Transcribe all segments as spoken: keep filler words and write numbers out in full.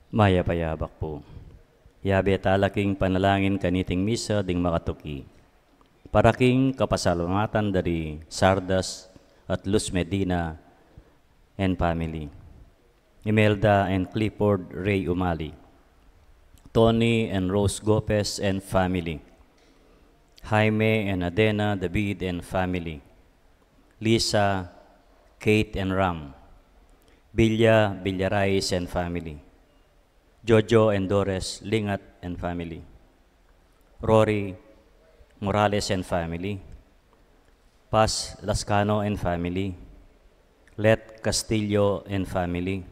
Mayap a yabak pu. Yabe tala king panalangin kaniting misa ding makatuki. Para king kapasalamatan da ri Sardas at Luz Medina and family. Imelda and Clifford Ray Umali. Tony and Rose Gopez and family. Jaime and Adena David and family. Lisa, Kate and Ram. Bilia Villarais and family. Jojo and Dores Lingat and family. Rory Morales and family. Paz Lascano and family. Let Castillo and family.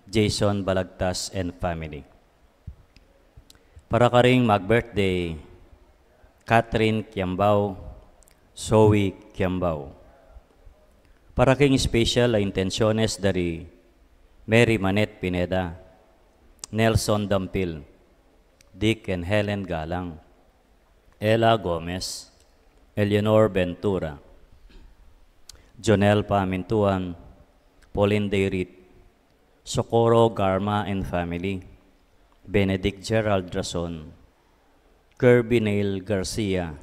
Jason Balagtas and family. Para karing mag-birthday, Catherine Kiambao, Zoe Kiambao. Para king special a intensyones da ri Mary Manette Pineda, Nelson Dampil, Dick and Helen Galang, Ella Gomez, Eleanor Ventura, Jonel Pamintuan, Pauline Dayrit, Socorro Garma and family, Benedict Gerald Rason, Kirby Neil Garcia,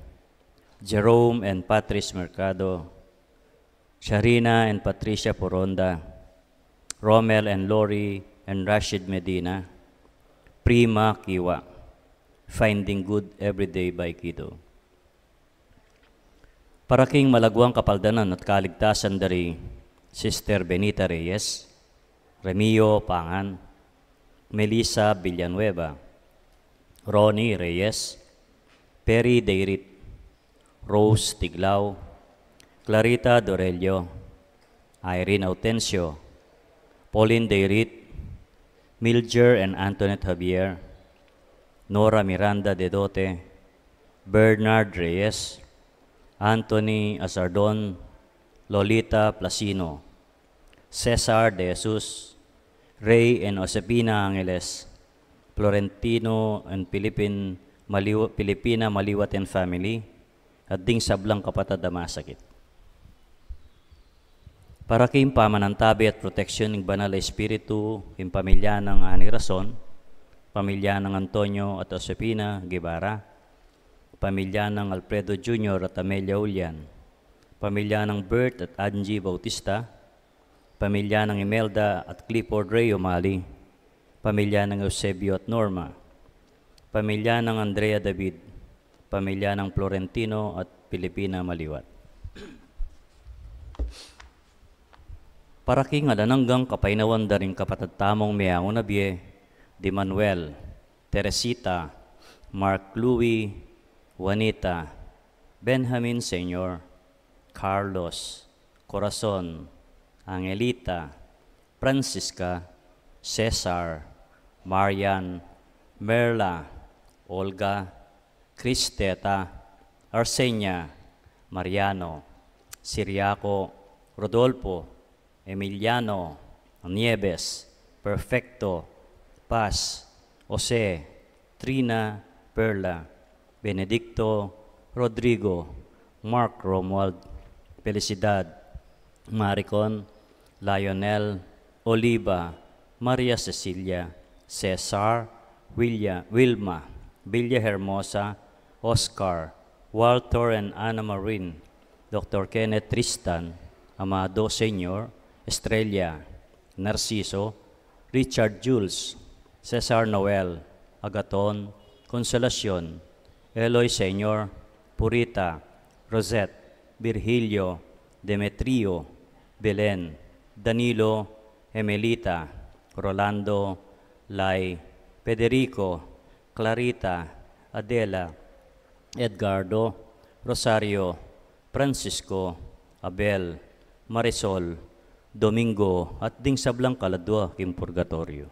Jerome and Patrice Mercado, Sharina and Patricia Poronda, Romel and Lori and Rashid Medina, Prima Kiwa, Finding Good Every Day by Kido. Para king malaguang kapaldanan at kaligtasan da ri Sister Benita Reyes, Remio Pangan, Melissa Villanueva, Ronnie Reyes, Perry Dayrit, Rose Tiglao, Clarita Dorelio, Irene Autencio, Pauline Dayrit, Milger and Antoinette Javier, Nora Miranda Dedote, Bernard Reyes, Anthony Azardon, Lolita Plasino, Cesar De Jesus, Rey and Josefina Angeles, Florentino and Philippine Maliw-, Filipina Maliwat and family, at ding sablang kapatad a masakit. Para king pamanantabe at proteksyon ning Banal a Espiritu, king pamilya nang Ani Rason, pamilya nang Antonio at Josefina Guevara, pamilya nang Alfredo Junior at Amelia Ulian, pamilya nang Bert at Angie Bautista, pamilya nang Imelda at Clifford Ray Umali, pamilya nang Eusebio at Norma, pamilya nang Andrea David, pamilya nang Florentino at Filipina Maliwat. Para king alang anggang kapaynawan da ring kapatad tamung meangu na bie, di Manuel, Teresita, Mark Louie, Juanita, Benjamin Senior, Carlos, Corazon, Angelita, Francisca, Cesar, Marian, Merla, Olga, Cristeta, Arsenia, Mariano, Siriaco, Rodolfo, Emiliano, Nieves, Perfecto, Paz, Jose, Trina, Perla, Benedicto, Rodrigo, Mark Romuald, Felicidad, Maricon, Lionel, Oliva, Maria Cecilia, Cesar, Willia-, Wilma, Villa Hermosa, Oscar, Walter and Anna Marin, Doctor Kenneth Tristan, Amado Senior, Estrella, Narciso, Richard Jules, Cesar Noel, Agaton, Consolacion, Eloy Senior, Purita, Rosette, Virgilio, Demetrio, Belen, Danilo, Emelita, Rolando, Lai, Federico, Clarita, Adela, Edgardo, Rosario, Francisco, Abel, Marisol, Domingo, at ding sablang kaladua king purgatoryo.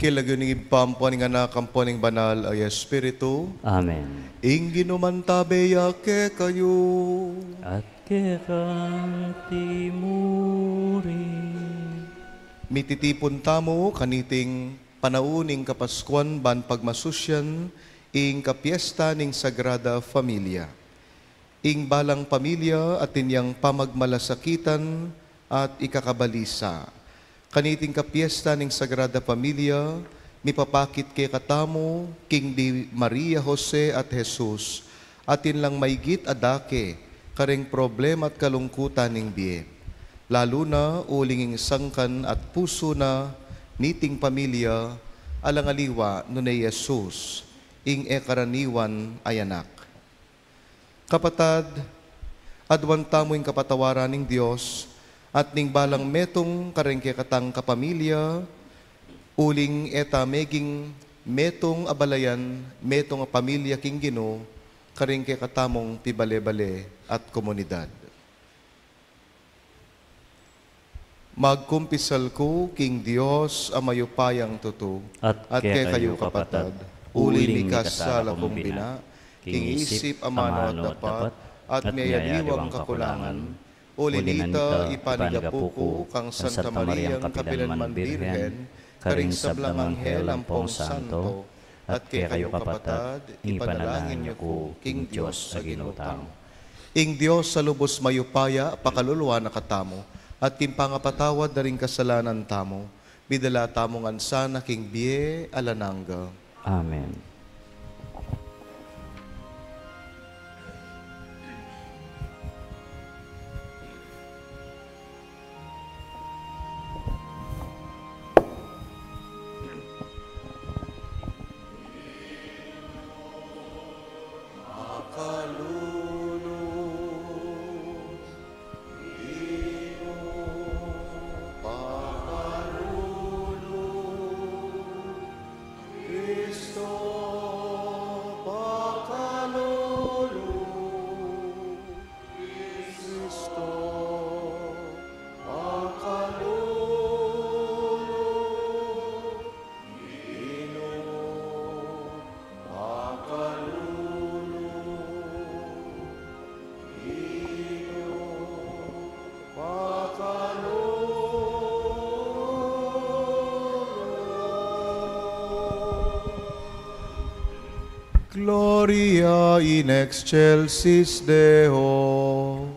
King lagyu ning Ibpa, ampo ning Anak, ampo ning Banal a Espiritu. Amen. Ing Ginu mantabe ya kekayu. At keka mu rin. Mititipun tamu kaniting panaun ning Kapaskuan ban pagmasusyan ing kapiesta ning Sagrada Familia. Ing balang pamilya atin yang pamagmalasakitan at ikakabalisa. Kaniting kapiesta ning Sagrada Familia, mipapakit kekatamu king di Maria, Jose at Jesus, atin lang maygit a dake kareng problema at kalungkutan ning bie. Lalu na uling ing sangkan at pusu na niting pamilya, alang aliwa nune i Jesus, ing e karaniwan a Anak. Kapatad, aduan tamu ing kapatawaran ning Dios at ning balang metung kareng kekatang kapamilya, uling e ta meging metung a balayan, metung a pamilya king Ginu, kareng kekatamung pibale-bale at komunidad. Magkumpisal ku king Dios a mayupayang tutu, at kekayu, kapatad, uling mikasala kung bina, king isip, amanu at dapat, at miyayaliwang kakulangan. Uli na nita, ipanigapu ku kang Santa Mariang kapilanman Birhen, karing sablang anghel ampong santo, at kekayu, kapatad, ipanalangin yu ku king Dios a Ginu tamu. Ing Dios a lubus mayupaya pakaluluan na katamu, at king pangapatawad da ring kasalanan tamu, midala tamu ngan sana king bie alang angga. Amen. Gloria in excelsis Deo.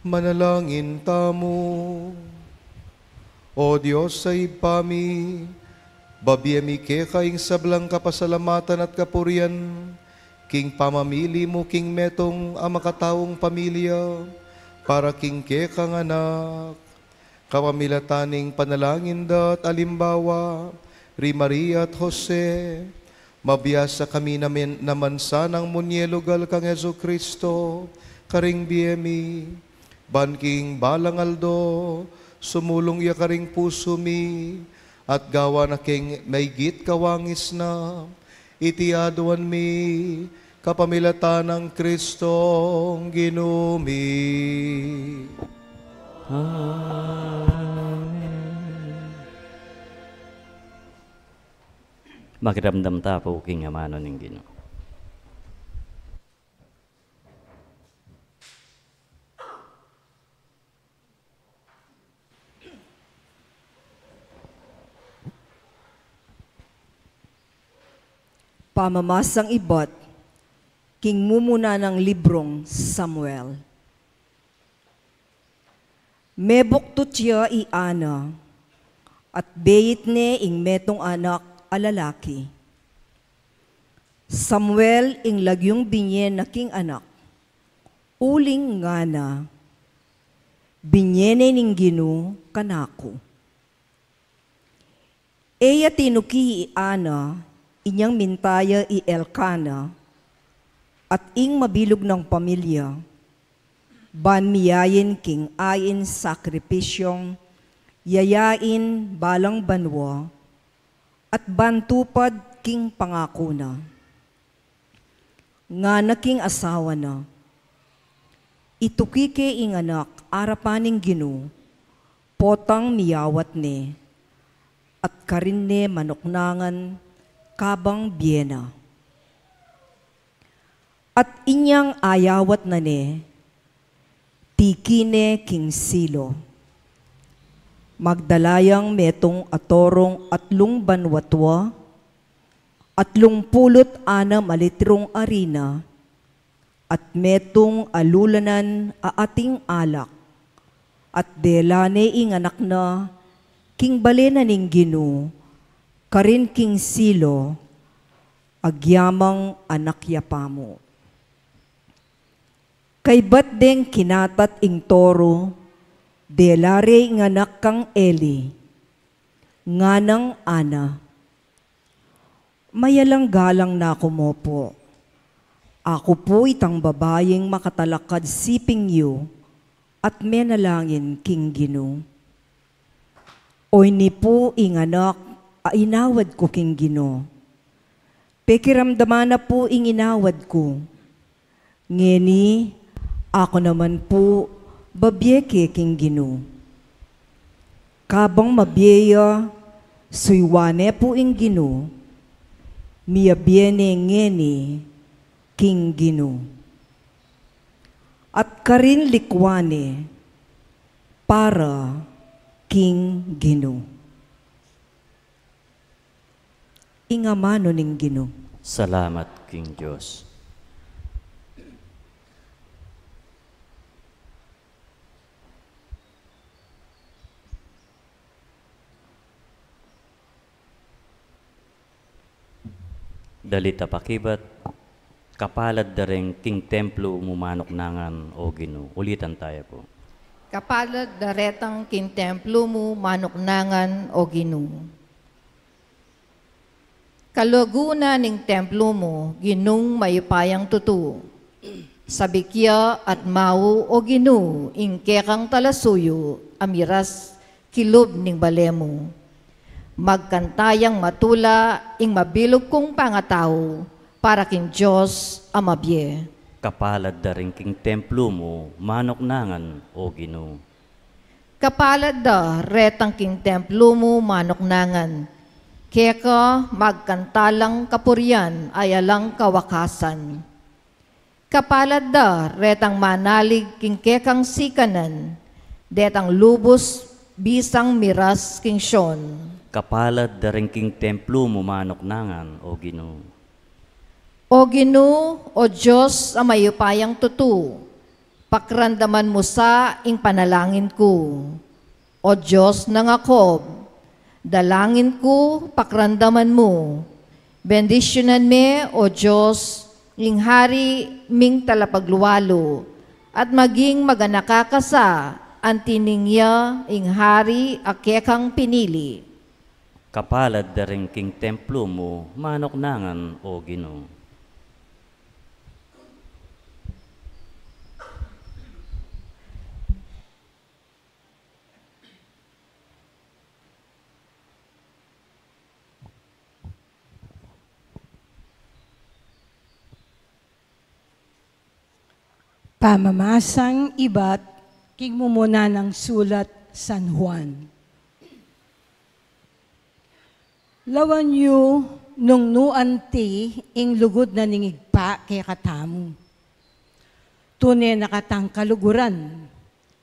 Manalangin tamu. O Dios a Ibpa mi, babie mi keka ing sablang kapasalamatan at kapurian, king pamamili mu king metung a makataung pamilya, para king kekang anak. Kapamilatan ning panalangin da at alimbawa, ri Maria at Jose, mabiasa kami namin, naman sanang munye lugal kang Jesucristo, karing bie mi, ban king balang aldo, sumulung ya karing pusu mi, at gawa na king maigit kawangis na, iti aduan mi, kapamilatan nang Kristong Ginu mi. Amen. Makiramdam ta pu king amanu ning Ginu. Pamamasang ibat king mumuna nang librung Samuel. Mebuktut ya i Ana, at beit ne ing metung anak a lalaki. Samuel ing lagyung binie na king anak, uling ngana, binie ne ning Ginu kanaku. E ya tinuki i Ana inyang minta ya i Elkana at ing mabilug nang pamilya, ban miyain king ain sakripisyung yayain balang banua, at ban tupad king pangaku na. Ngana king asawa na, ituki ke ing anak arapan ning Ginu, potang miyawat ne, at karin ne manuknangan kabang bie na. At inyang ayawat na ne, tiki ne king Silo. Magdala yang metung a torong atlung banua tua, atlung pulu't anam a litrung arina, at metung a lulanan a ating alak, at dela ne ing anak na king bale na ning Ginu, karin king Silo, agyamang anak ya pamu. Kaybat deng kinatat ing toro, dela re ing anak kang Eli, nganang Ana, mayalang galang na ku mu pu. Aku pu itang babaing makatalakad siping yu at menalangin king Ginu. Oyni pu ing anak a inawad ku king Ginu. Pekiramdaman na pu ing inawad ku. Ngeni, aku naman pu, babie ke king Ginu. Kabang mabie ya, suyuan ne pu ing Ginu, miyabie ne ngeni king Ginu. At karin likuan ne para king Ginu. Ing amanu ning Ginu. Salamat king Dios. Dalit a pakibat, kapalad da reng king templu mu manuknangan, o Ginu. Ulitan taya pu. Kapalad da retang king templu mu manuknangan, o Ginu. Kaluguran ning templu mu, Ginung mayupayang tutu. Sabik ya at mau, o Ginu, ing kekang talasuyu a miras kilub ning bale mu. Magkanta yang matula ing mabilug kung pangatau para king Dios a mabie. Kapalad da ring king templu mu manuknangan, o Ginu. Kapalad da retang king templu mu manuknangan, keka magkanta lang kapurian a alang kawakasan. Kapalad da retang manalig king kekang sikanan, detang lubus bisang miras king Sion. Kapalad da ring king templu mu manuknangan, o Ginu. O Ginu, o Dios a mayupayang tutu, Pakramdaman mu sa ing panalangin ku, O Dios nang Jacob. Dalangin ku, pakramdaman mu. Bendisyunan me, O Dios, ing hari ming talapagluwalu, at maging maganaka ka sa anti ning ya ing hari a kekang pinili. Kapalad da ring king templo mu, manuknangan, O Ginu. Pamamasang ibat king mumuna nang sulat San Juan. Lawan yu nung nu anti ing lugud na ning Ibpa kekatamu. Tune na katang kaluguran,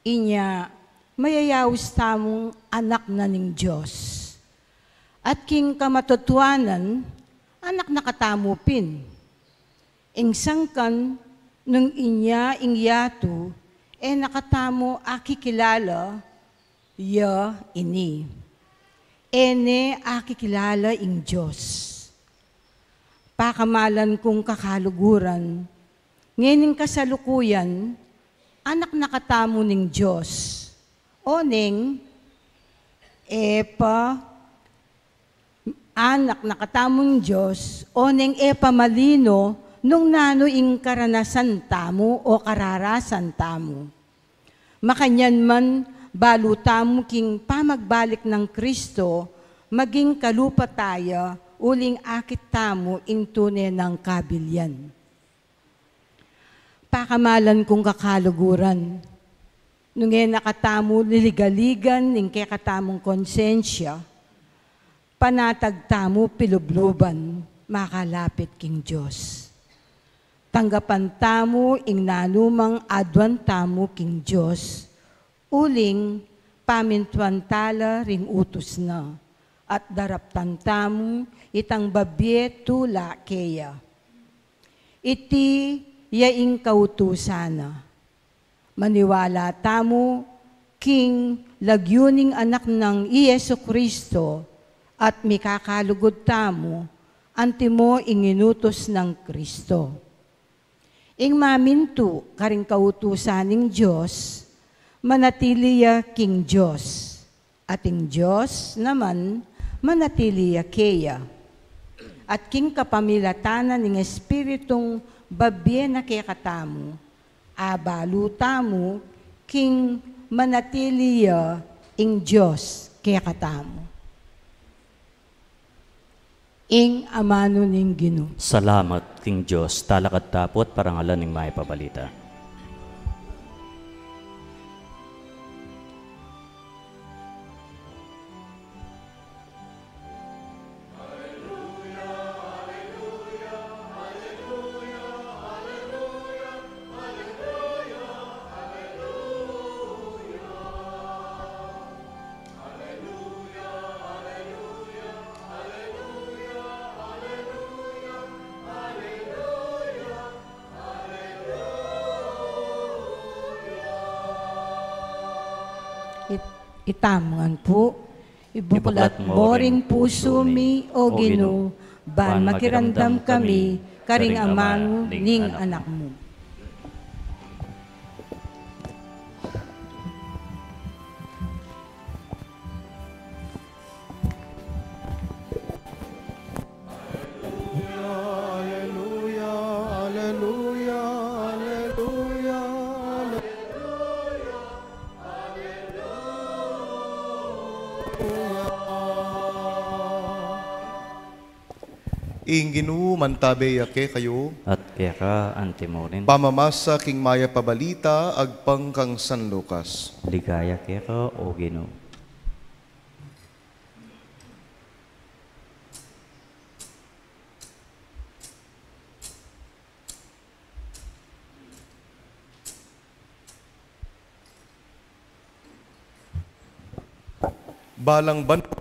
inya mayayaus tamung anak na ning Dios. At king kamatutuanan, anak na katamu pin. Ing sangkan nung inya ing yatu, e na katamu akikilala ya ini. E ne akikilala ing Dios. Pakamalan kung kakaluguran, ngening kasalukuyan, anak na katamu ning Dios. Oneng e pa anak na katamu ning Dios, oneng e pa malino nung nanu ing karanasan tamu o kararasan tamu. Makanyan man, balu tamu king pamagbalik nang Kristo, maging kalupa taya, uling akit tamu ing tune nang kabilian. Pakamalan kung kakaluguran, nung e na katamu liligaligan ning kekatamung konsensya, panatag tamu pilubluban makalapit king Dios. Tanggapan tamu ing nanumang aduan tamu king Dios, uling pamintuan tala ring utus na, at daraptan tamu itang babie tula keya. Iti ya ing kautusan na. Maniwala tamu king lagyu ning Anak nang i Jesu-Cristo, at mikakalugud tamu antimo ing inutus nang Cristo. Ing mamintu karing kautusan ning Dios, manatili ya king Dios, at ing Dios naman manatili ya keya. At king kapamilatan na ning Espiritung babie na kekatamu, abalu tamu king manatili ya ing Dios kekatamu. Ing amanu ning Ginu. Salamat king Dios. Talakad ta pu at parangalan ing Mayap a Balita. It-, itamu ngan pu, ibuklat mo ring pusu mi, O Ginu, ban makiramdam kami karing amanu ning Anak mu. Aleluya, aleluya, aleluya, aleluya, aleluya. Ing Ginu mantabe ya kekayu. At keka anti mu rin. Pamamasa king Mayap a Balita agpang kang San Lucas. Ligaya keka, O Ginu. Balang banua,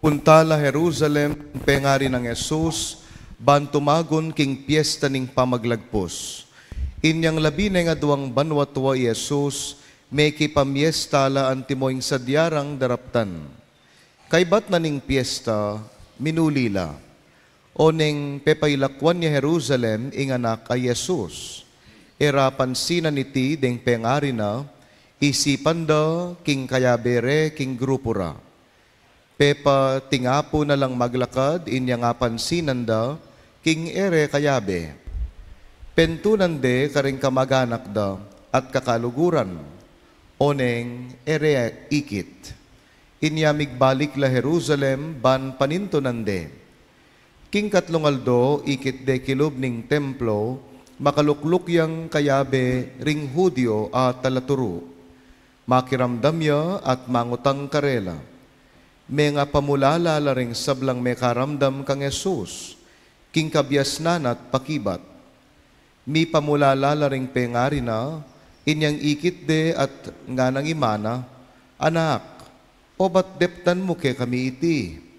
punta la Jerusalem ing pengari nang Jesus, ban tumagun king piesta ning Pamaglagpus. Inyang labi neng aduang banua tua i Jesus, mekipamiesta la antimo ing sadya rang daraptan. Kaybat na ning piesta, minuli la. Oneng pepailakwan ya Jerusalem ing anak a Jesus. E ra pansinan iti deng pengari na, isipan da king kayabe re king grupu ra. Pepatingapu na lang maglakad inyang apansinan da king e re kayabe. Pentunan de kareng kamaganak da at kakaluguran, oneng e re ikit. Inya migbalik la Jerusalem ban panintunan de. King katlung aldo, ikit de kilub ning templo, makalukluk yang kayabe ring Judio a talaturu. Makiramdam ya at mangutang karela. Mengapamulala la ring sablang mekaramdam kang Jesus, king kabiasnan at pakibat. Mipamulala la ring pengari na, inyang ikit de at nganang imana, Anak, obat deptan mu kekami iti.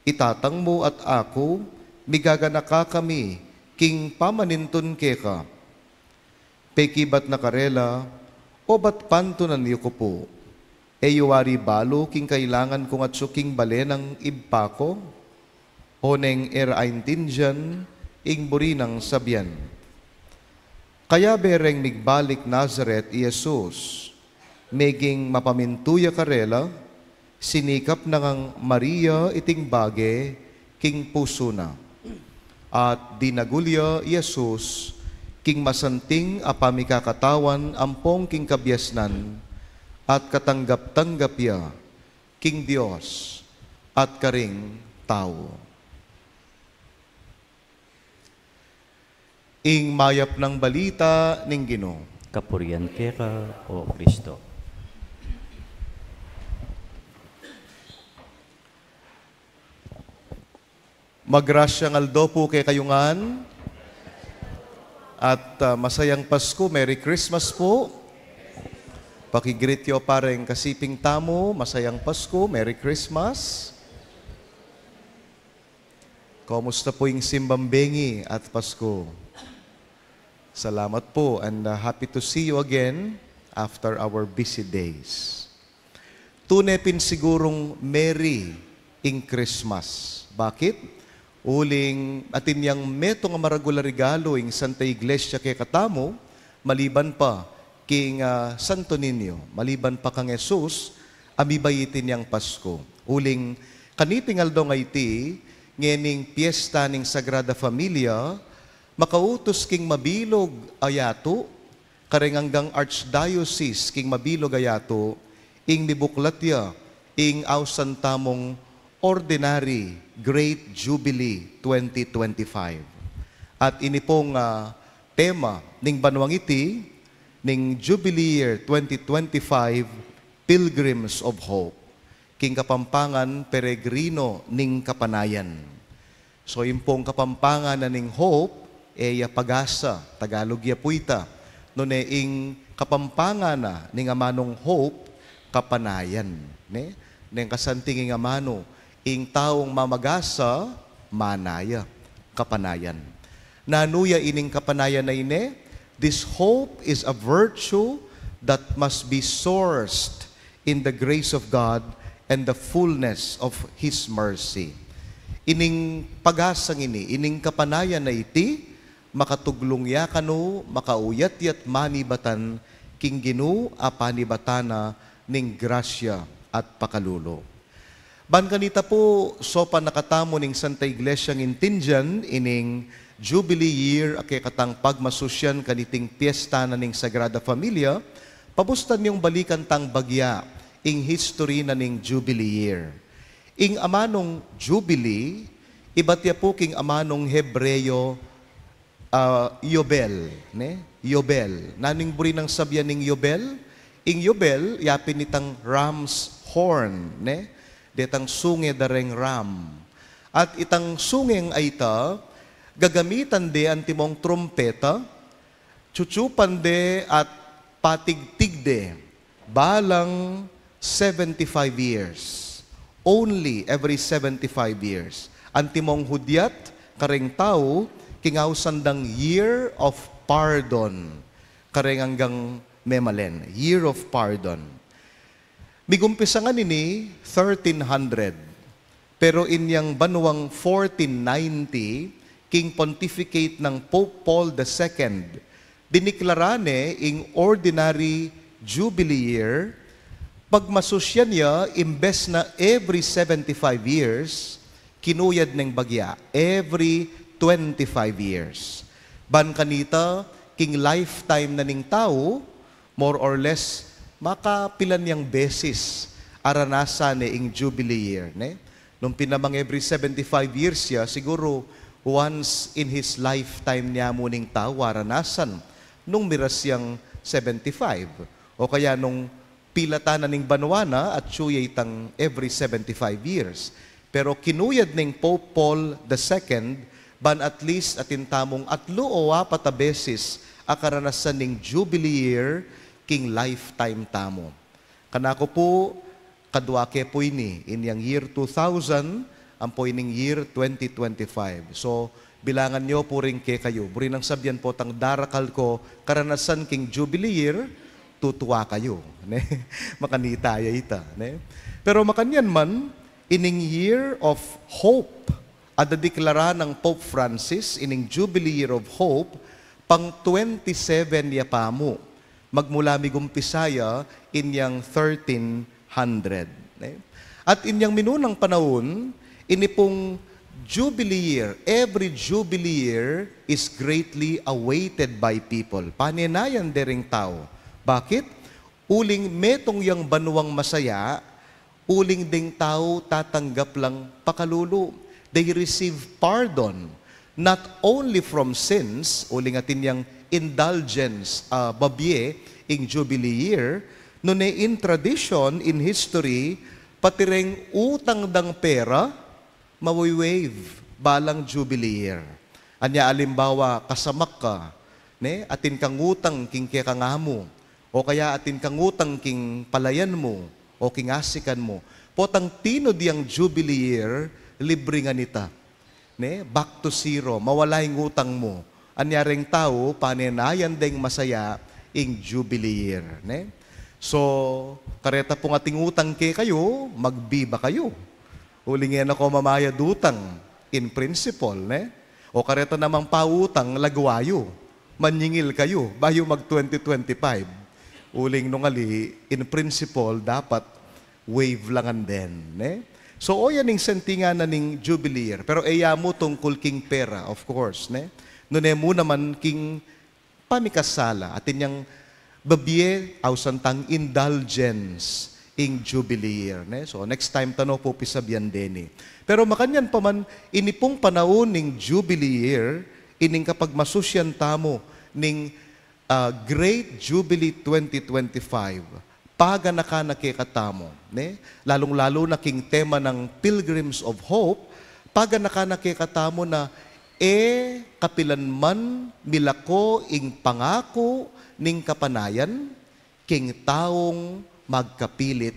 Itatang mu at aku, migaganaka kami king pamanintun keka. Pekibat na karela, Obat pantunan yu ku pu. E yu wari balu king kailangan kung atsu king bale nang Ibpa ku? Oneng e ra aintindian ing buri nang sabian. Kayabe reng migbalik Nazaret i Jesus, meging mapamintu ya karela, sinikap na ngang Maria iting bage king pusu na. At dinagul ya i Jesus king masanting a pamikakatawan ampong king kabiasnan, at katanggap-tanggap ya king Dios at karing tau. Ing mayap nang balita ning Ginu. Kapurian keka, O Kristo. Magrasyang aldo pu kekayu ngan. At, ah, masayang Pasku, Merry Christmas pu. Paki-greet yu pa reng kasiping tamu, masayang Pasku, Merry Christmas. Kumusta pu ing simbang bengi at Pasku? Salamat pu, and, uh, happy to see you again after our busy days. Tune pin sigurung merry ing Christmas. Bakit? Uling atin yang metung a maragul a regalu ing Santa Iglesia kekatamu, maliban pa king, ah, Santo Niño, maliban pa kang Jesus, a mibait itin yang Pasku. Uling kaniting aldo a iti, ngening piesta ning Sagrada Familia, makautus king mabilug a yatu, kareng anggang archdiocese king mabilug a yatu, ing mibuklat ya ing ausan tamung Ordinary Great Jubilee twenty twenty-five. At ini pung, ah, tema ning banuang iti, ning Jubilee Year twenty twenty-five, Pilgrims of Hope. King Kapampangan, peregrino ning kapanayan. So, ing pung Kapampangan na ning hope, e ya pag-asa, Tagalog ya pu ita. Nune ing Kapampangan na ning amanung hope, kapanayan, ne? Neng kasanting ing amanu, ing taung mamag-asa, mana ya, kapanayan. Nanu ya ining kapanayan a ini? This hope is a virtue that must be sourced in the grace of God and the fullness of His mercy. Ining pag-asang ini, ining kapanayan a iti, makatuglung ya kanu, makauyat ya't manibatan king Ginu a panibatan na ning grasya at pakalulu. Ban kanita pu, saupan na katamu ning Santa Iglesiang intindian ining Jubilee Year a kekatang pagmasusian kaniting piesta na ning Sagrada Familia, pabustan yung balikan tang bagya ing history na ning Jubilee Year. Ing amanung Jubilee, ibat ya pu king amanung Hebreo, ah, Yobel, ne? Yobel. Nanu ing buri nang sabian ning Yobel? Ing Yobel, yapin itang ram's horn, ne? Detang sunge da reng ram. At itang sungeng a ita, gagamitan de antimong trumpeta, tsutsupan de at patigtig de, balang seventy-five years. Only every seventy-five years. Antimong hudyat kareng tau, king ausan dang year of pardon, kareng anggang memalen, year of pardon. Migumpisa ngan ini thirteen hundred, pero inyang banuang fourteen ninety, king pontificate nang Pope Paul the Second, diniklara ne ing ordinary jubilee year, pagmasusyan ya, imbes na every seventy-five years, kinuyad neng bagya, every twenty-five years. Ban kanita, king lifetime na ning tau, more or less, makapilan yang beses aranasan ne ing jubilee year, ne? Nung pin namang every seventy-five years ya, siguru once in his lifetime ne mu ning tau aranasan nung miras yang seventy-five. O kaya nung pilatan na ning banua na, atyu ya itang every seventy-five years. Pero kinuyad neng Pope Paul the Second, ban at least atin tamung atlu o apat a beses a karanasan ning jubilee year king lifetime tamu. Kanaku pu, kadua ke pu ini, inyang year two thousand, ampo ining year twenty twenty-five. So, bilangan yu pu ring kekayu. Buri nang sabyan, potang darakal ko karanasan king jubilee year, tutua kayu, ne? Makanita ya ita, ne? Pero makanyan man, ining year of hope a dadeklara nang Pope Francis, ining jubilee year of hope, pang twenty-seven ya pamu, magmula migumpisa ya inyang thirteen hundred, ne? At inyang minunang panaun, ini pung jubilee year, every jubilee year is greatly awaited by people. Panenayan de ring tau. Bakit? Uling metung yang banuang masaya, uling deng tau tatanggap lang pakalulu. They receive pardon, not only from sins, uling atin yang indulgence, ah, babie ing jubilee year, nune in tradition, in history, pati reng utang dang pera, mawi-waive balang jubilee year. Anya alimbawa, kasamak ka, ne, atin kang utang king kekang amu, o kaya atin kang utang king palayan mu, o king asikan mu. Potang tinud yang jubilee year, libre ngan ita, ne, back to zero, mawala ing utang mu. Anya reng tau, panenayan deng masaya ing jubilee year, ne? So, kareta pung ating utang kekayu, magbiba kayu. Uling e na ko mamayad utang, in principle, ne? O kareta namang pautang, lagwa yu, manyingil kayu bayu mag twenty twenty-five. Uling nung ali, in principle, dapat waive la ngan din, ne? So, o yan ing sentinan na ning jubilee year. Pero e ya mu tungkul king pera, of course, ne? Nune mu naman king pamikasala, atin yang babie, ausan tang indulgence ing jubilee year, ne? So, next time ta no pu pisabian deni. Pero makanyan pa man, ini pung panaun ning jubilee year, ining kapagmasusyan tamu ning, ah, Great Jubilee twenty twenty-five, paganakan na kekatamu, ne? Lalung-lalu na king tema nang Pilgrims of Hope, paganakan na kekatamu na e kapilan man milako ing pangaku ning kapanayan king taung magkapilit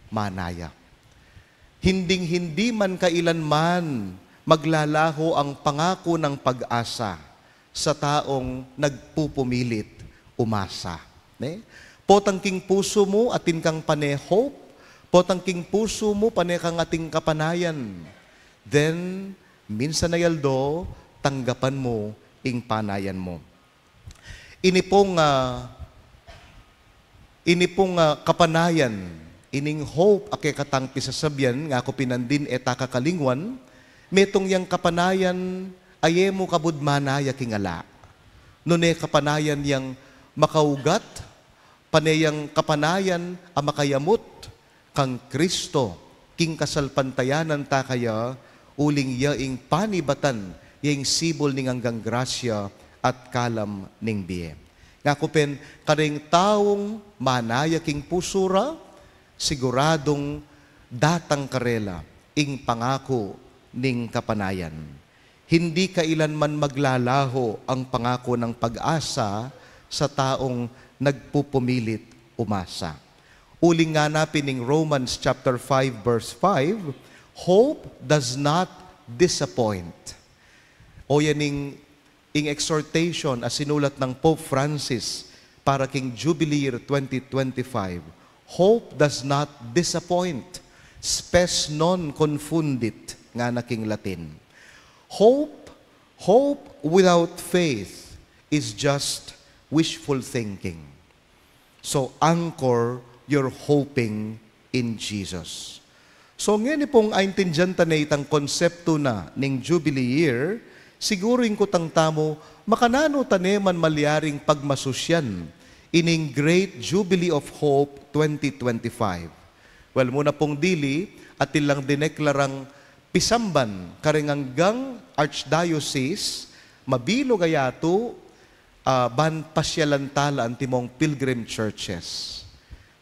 manaya. Hinding-hindi man kailanman maglalaho ang pangako ng pag-asa sa taong nagpupumilit umasa. Ne? Potang king pusu mu, atin kang pane hope, potang king pusu mu, pane kang ating kapanayan. Then, minsan a aldo, tanggapan mu ing panayan mu. Ini pung, ah, ini pung, ah, kapanayan, ining hope a kekatang pisasabian, ngaku pin nandin e ta kakalingwan, metung yang kapanayan a e mu kabud manaya king ala. Nune kapanayan yang makaugat, pane yang kapanayan a makayamut, kang Kristo, king kasalpantayanan ta kaya, uling ya ing panibatan, ya ing sibul ning anggang grasya at kalam ning bie. Ngaku pin, karing taung manaya king pusu ra, siguradung datang karela ing pangaku ning kapanayan. Hindi kailanman maglalaho ang pangako ng pag-asa sa taong nagpupumilit umasa. Uling ngana pin ning Romans chapter five, verse five, "Hope does not disappoint." O yan ing ing exhortation a sinulat nang Pope Francis para king Jubilee Year twenty twenty-five, "Hope does not disappoint, spes non confundit," ngana king Latin. Hope, hope without faith is just wishful thinking. So anchor your hoping in Jesus. So ngeni pung aintindian ta ne itang konseptu na ning Jubilee Year, siguru ing kutang tamu, makananu ta ne man malyaring pagmasusian ining Great Jubilee of Hope twenty twenty-five? Well, muna pung dili, atin lang dineklarang pisamban karing anggang archdiocese, mabilug a yatu, ah, ban pasyalan tala antimong pilgrim churches.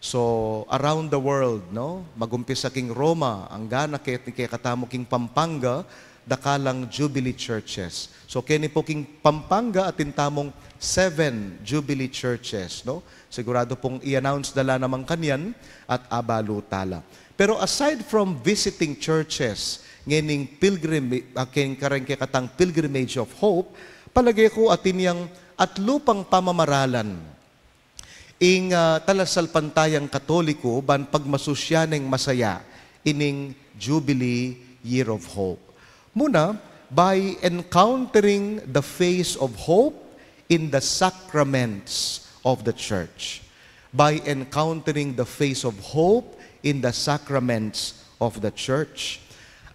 So, around the world, no? Magumpisa king Roma, angga na ke-, kekatamu king Pampanga, dakalang Jubilee churches. So, keni pu king Pampanga atin tamung seven Jubilee churches, no? Siguradu pung i-announce da la naman kanyan at abalu tala. Pero aside from visiting churches, ngening pilgrim-, ah, ken kareng kekatang Pilgrimage of Hope, palage ku atin yang atlu pang pamamaralan ing, ah, talasalpantayang Katoliko ban pagmasusian neng masaya ining Jubilee Year of Hope. Muna, by encountering the face of hope in the sacraments of the Church. By encountering the face of hope in the sacraments of the Church.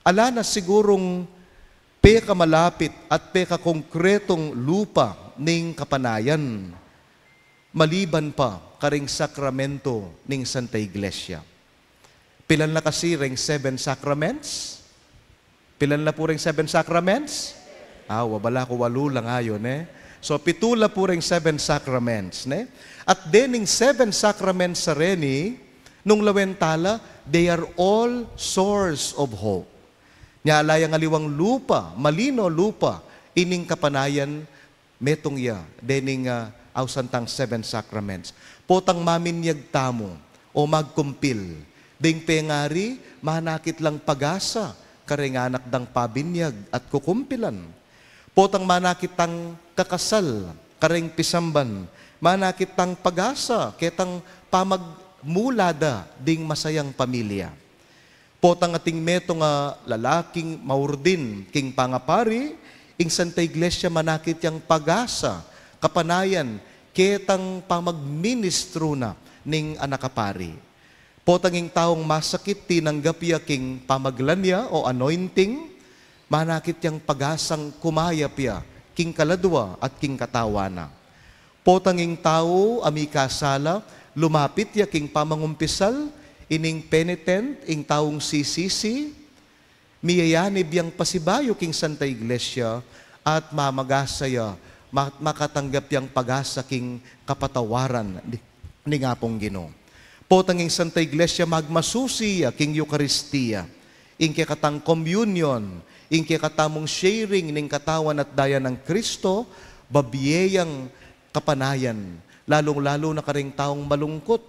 Ala na sigurung pekamalapit at pekakongkretong lupa ning kapanayan maliban pa karing sakramento ning Santa Iglesia. Pilan la kasi reng seven sacraments? Pilan la pu reng seven sacraments? Ah, wa, bala ku walu la ngayon, eh. So, pitu la pu reng seven sacraments, ne? At dening seven sacraments sa reni, nung lawen tala, they are all source of hope. Nya ala yang aliwang lupa, malino lupa, ining kapanayan, metung ya dening, ah, ausan tang seven sacraments. Potang maminyag tamu o magkumpil, deng pengari manakit lang pag-asa kareng anak dang pabinyag at kukumpilan. Potang manakit tang kakasal kareng pisamban, manakit tang pag-asa ketang pamagmula da ding masayang pamilya. Potang ating metung a lalaking maurdin king pangapari, ing Santa Iglesia manakit yang pag-asa, kapanayan, ketang pamagministru na ning anak a pari. Potang ing taung masakit tinanggap ya king pamaglan ya o anointing, manakit yang pag-asang kumayap ya king kaladwa at king katawan na. Potang ing tau a mikasala, lumapit ya king pamangumpisal, ining penitent, ing taung sisisi, miyayanib yang pasibayu king Santa Iglesia, at mamagasa ya, ma-, makatanggap yang pag-asa king kapatawaran ni, ning Apung Ginu. Potang ing Santa Iglesia magmasusi ya king Eukaristia, ing kekatang communion, ing kekatamung sharing ning katawan at daya nang Kristo, babie yang kapanayan, lalung-lalu na kareng taung malungkut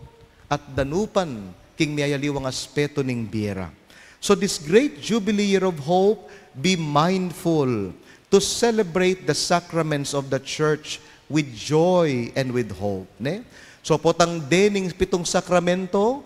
at danupan king miyayaliwang aspeto ning bie ra. So this great Jubilee Year of Hope, be mindful to celebrate the sacraments of the Church with joy and with hope, ne? So potang dening pitung sakramento,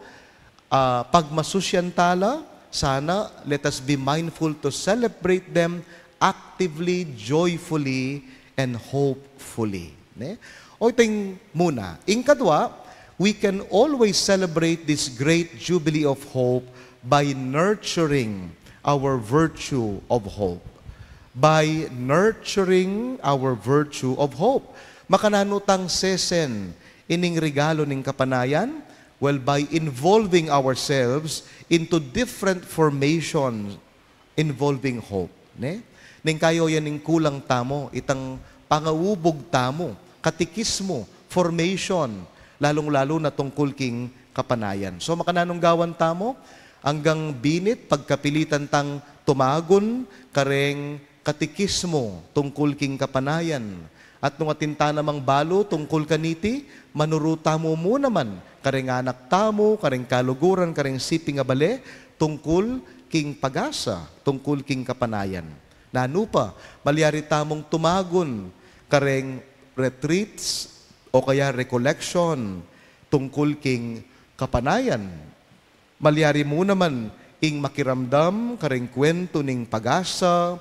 ah, pagmasusian tala, sana let us be mindful to celebrate them actively, joyfully, and hopefully. Ne? O, ito ing muna. Ing kadwa, we can always celebrate this great Jubilee of Hope by nurturing our virtue of hope. By nurturing our virtue of hope. Makananu tang sesen ining regalo ning kapanayan? Well, by involving ourselves into different formations involving hope, ne? Ning kayoyan ning kulang tamu, itang pangaubug tamu, katekismu, formation, lalung-lalu na tungkul king kapanayan. So, makananung gawan tamu, anggang binit, pagkapilitan tang tumagun kareng katekismu tungkul king kapanayan. At nung atin ta namang balu tungkul kaniti, manuru tamu mu naman kareng anak tamu, kareng kaluguran, kareng siping a bale, tungkul king pag-asa, tungkul king kapanayan. Nanu pa, malyari tamung tumagun kareng retreats o kaya recollection tungkul king kapanayan. Malyari mu naman ing makiramdam kareng kuwentu ning pag-asa,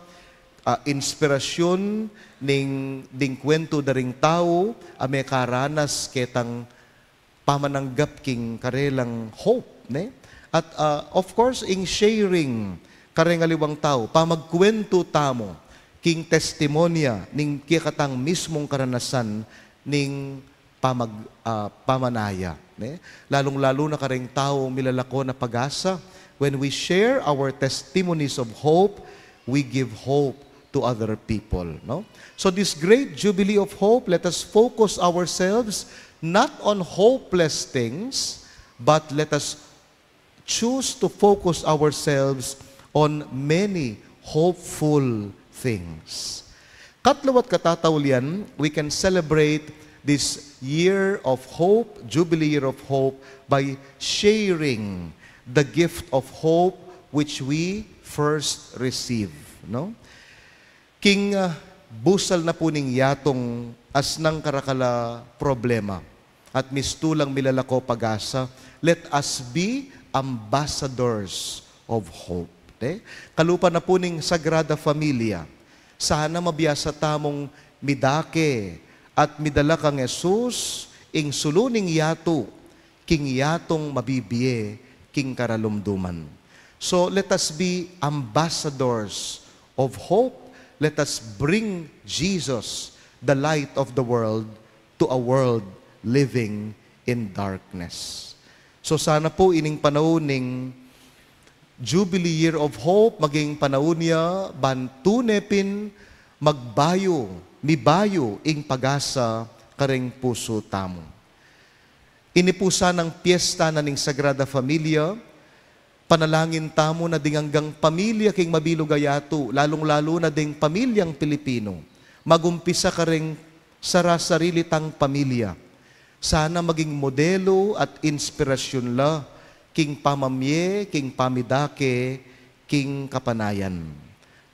ah, inspirasyun ning, ding kuwentu da ring tau a mekaranas ketang pamananggap king karelang hope, ne? At, ah, of course, ing sharing kareng aliwang tau, pamagkuwentu tamu king testimonya ning kekatang mismung karanasan ning pamag-, ah, pamanaya, ne? Lalung-lalu na kareng taung milalako na pag-asa. When we share our testimonies of hope, we give hope to other people, no? So this great jubilee of hope, let us focus ourselves not on hopeless things, but let us choose to focus ourselves on many hopeful things. Katlua't katataulian, we can celebrate this year of hope, Jubilee Year of Hope, by sharing the gift of hope which we first receive, no? King, ah, busal na pu ning yatung asnang karakal a problema at mistulang milalako pag-asa, let us be ambassadors of hope. Te? Kalupa na pu ning Sagrada Familia, sana mabiasa tamung midake at midala kang Jesus, ing sulu ning yatu, king yatung mabibie king karalumduman. So let us be ambassadors of hope. Let us bring Jesus, the light of the world, to a world living in darkness. So sana pu ining panaun ning Jubilee Year of Hope maging panaun ya ban tune pin magbayu, mibayu ing pag-asa kareng pusu tamu. Ini pu sanang piesta na ning Sagrada Familia, panalangin tamu na ding anggang pamilya king mabilug a yatu, lalung-lalu na ding pamilyang Pilipinu, magumpisa kareng sarasarili tang pamilya. Sana maging modelu at inspirasyun la king pamamie, king pamidake, king kapanayan.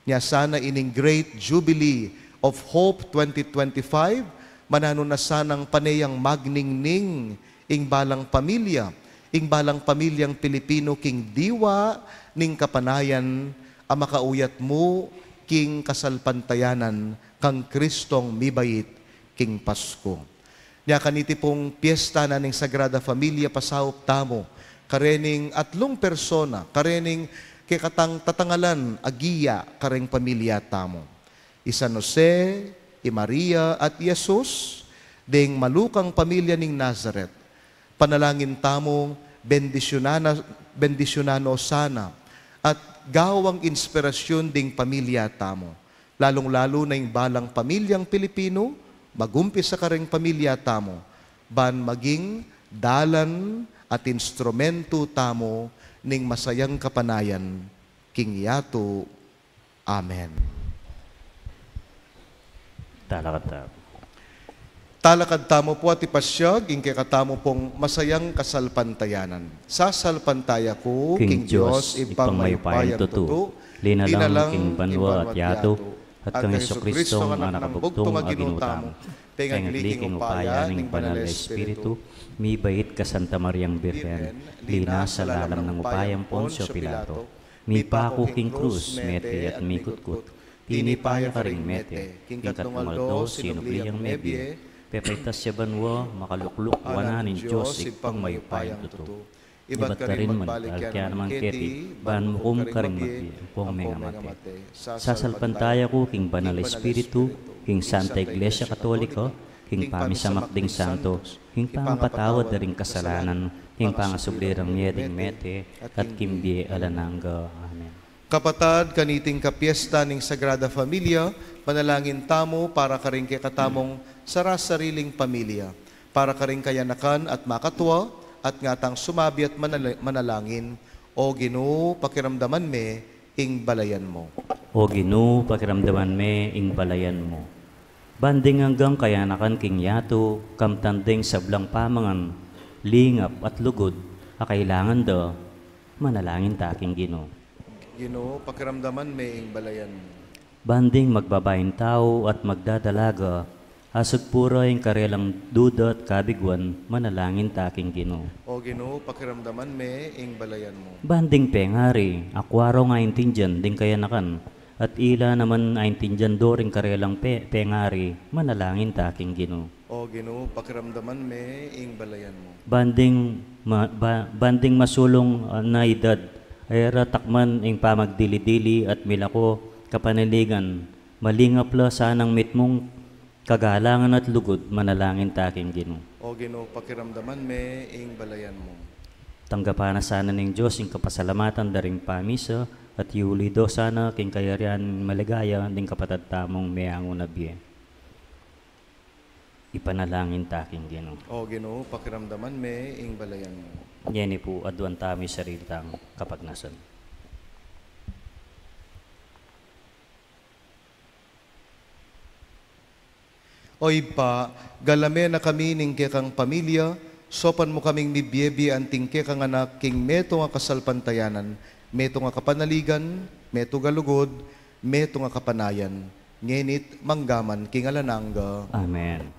Nya sana ining Great Jubilee of Hope twenty twenty-five, mananu na sanang pane yang magningning ing balang pamilya, ing balang pamilyang Pilipinu king diwa ning kapanayan a makauyat mu king kasalpantayanan kang Kristong mibait king Pasku. Nya kaniti pung piesta na ning Sagrada Familia, pasaup tamu karening atlung persona, karening kekatang tatangalan a giya kareng pamilya tamu. I San Jose, i Maria, at i Jesus, ding malukang pamilya ning Nazaret. Panalangin tamu, bendisyunan na, bendisyunan no sana, at gawang inspirasyun ding pamilya tamu. Lalung-lalu na ing balang pamilyang Pilipinu, magumpisa kareng pamilya tamu, ban maging dalan at instrumentu tamu ning masayang kapanayan king yatu. Amen. Talakad tamu. Talakad tamu pu at ipasyag ing kekatamu pung masayang kasalpantayanan. Sasalpantaya ku king Dios, Ibpang mayupayang tutu, linalang king banua at yatu, at kang Jesucristo, a Anak nang bugtung a Ginu tamu, pengagli king upaya ning Banal a Espiritu, mibait ka Santa Mariang Birhen, linasa lalam nang upayang Poncio Pilato, mipaku king krus, mete at mikutkut, tinipa ya karing mete, king katlung aldo sinubli yang mebie, pepaitas ya banua, makalukluk wanan ning Dios Ibpang mayupayang tutu. Ibat karin magbalik ya naman keti, ban mukum karing mabie ampong mengamate. Sasalpantaya ku king Banal a Espiritu, king Santa Iglesia Katolika, king pamisamak ding santo, king pangapatawad da ring kasalanan, king pangasubli rang mie ding mete, at king bie alang angga. Amen. Kapatad, kaniting kapiesta ning Sagrada Familia, manalangin tamu para karing kekatamung sarasariling pamilya, para karing kayanakan at makatua, at ngatang sumabi at manal-, manalangin, O Ginu, pakiramdaman me ing balayan mu. O Ginu, pakiramdaman me ing balayan mu. Ban ding anggang kayanakan king yatu, kamtan ding sablang pamangan, lingap at lugud, a kailangan da, manalangin ta king Ginu. Ginu, pakiramdaman me ing balayan mu. Ban ding magbabaing tau at magdadalaga, Asagpura ing karelang duda at kabiguan, manalangin ta king Ginu. O Ginu, pakiramdaman me ing balayan mu. Ban ding pengari, akua rong aintindian ding kayanakan, at ila naman aintindian do ring karelang pe-, pengari, manalangin ta king Ginu. O Ginu, pakiramdaman me ing balayan mu. Ban ding ma-, ba-, ban ding masulung, ah, na idad, e ra takman ing pamagdili-dili at milako kapanaligan, malingap la sanang mitmung kagalangan at lugud, manalangin ta king Ginu. O Ginu, pakiramdaman me ing balayan mu. Tanggapan na sana ning Dios ing kapasalamatan da ring pamisa, at iuli do sana king kayarian maligaya ding kapatad tamung meangu na bie. Ipanalangin ta king Ginu. O Ginu, pakiramdaman me ing balayan mu. Ngeni pu, aduan tamu ing sarili tang kapagnasan. O Ibpa, galame na kami ning kekang pamilya, saupan mu kaming mibie-bie anting kekang anak king metung a kasalpantayanan, metung a kapanaligan, metung a lugud, metung a kapanayan, ngeni't manggaman king alang angga. Amen.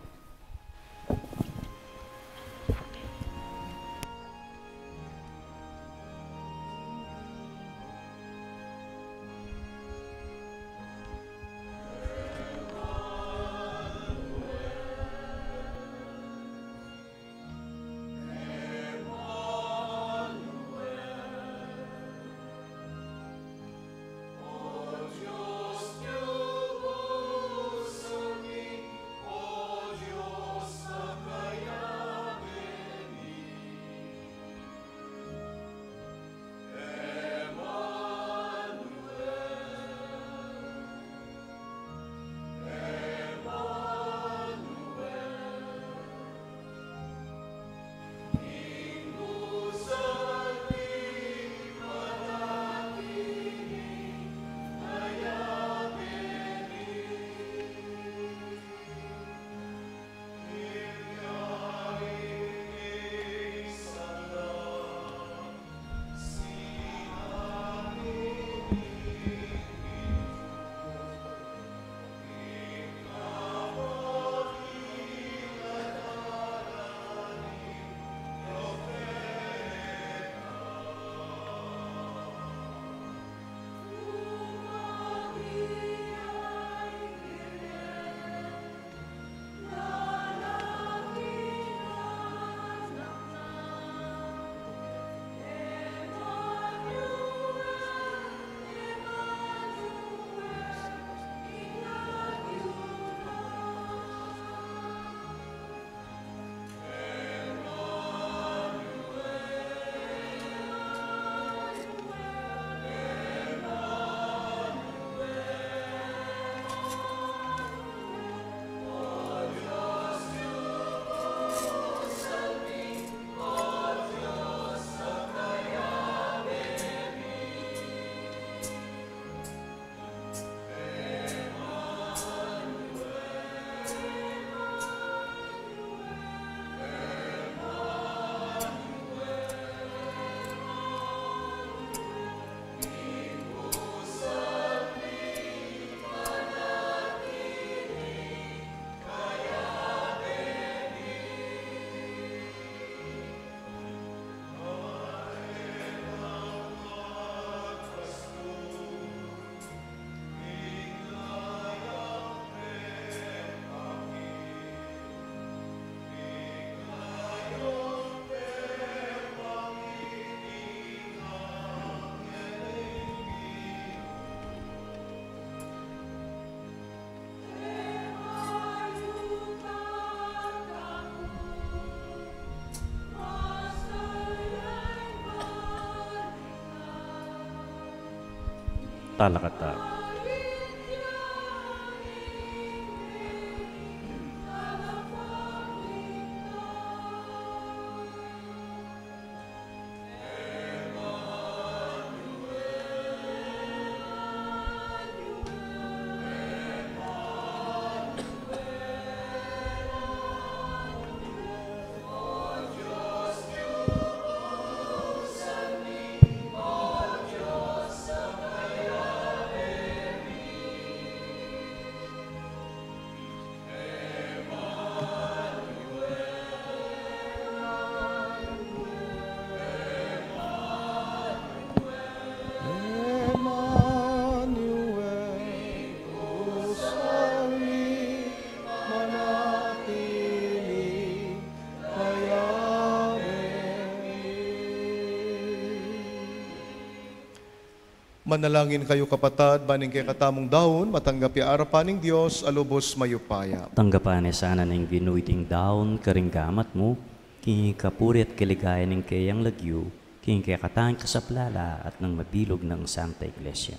Talakad ta. Manalangin kayu, kapatad, ban ing kekatamung daun matanggap ya arapan ning Dios a lubos mayupaya. Tanggapan na sana ning Ginu iting daun karing gamat mu, king kapurian at kaligayan ning keyang lagyu, king kekatang kasaplalan at ning mabilug nang Santa Iglesia.